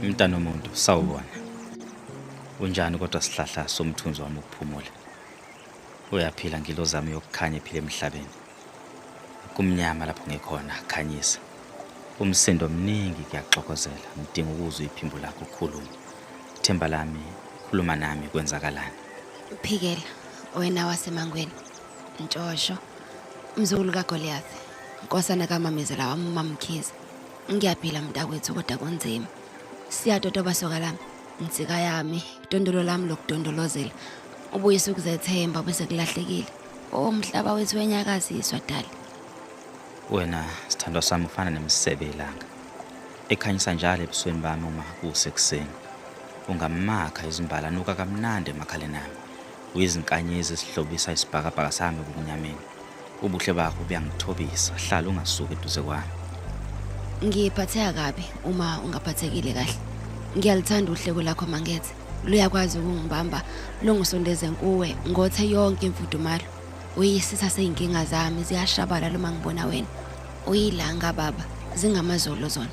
Mntanomuntu, sawubona. Unjani kodwa sihlahla somthunzi wami ukuphumula? Uyaphila ngilozi yami yokukhanya ephila emhlabeni. Kumnyama lapho ngikhona, khanyisa. Umsindo mningi kuyaxokozela, ngidinga ukuzwa iphimbo lakho ukhuluma. Themba lami, khuluma nami kwenzakalani? Phikela, wena wasemangweni. Ntshosho, mzukulu kaGoliath, nkosana kamamezela wami uMamkhize. Ngiyaphila mntakwethu kodwa kunzima. Siyatotoba soka lami, insika yami, idondolo lami lokudondolozela. Ubuyisa ukuzethemba bese kulahlekile. Oh mhlaba wethu wenyakaziswa dali. Wena sithandwa sami ufana nemisebe yelanga ekhanyisa njalo ebusweni bami uma kusekuseni. Ungamakha izimbali anuka kamnandi emakhaleni ami. Uyizinkanyezi ezihlobisa isibhakabhaka sami ebumnyameni. Ubuhle bakho buyangithobisa, hlala ungasuki eduze kwami. Ngiphatheka kabi uma ungaphathekile kahle. Ngiyalithanda uhleko lakho Mangethe. Luyakwazi ukungibamba lungisondeze kuwe ngothe yonke imfudumalo. Uyisitha seyinkinga zami ziyashabala uma ngibona wena. Uyilanga baba, zingamazolo zona.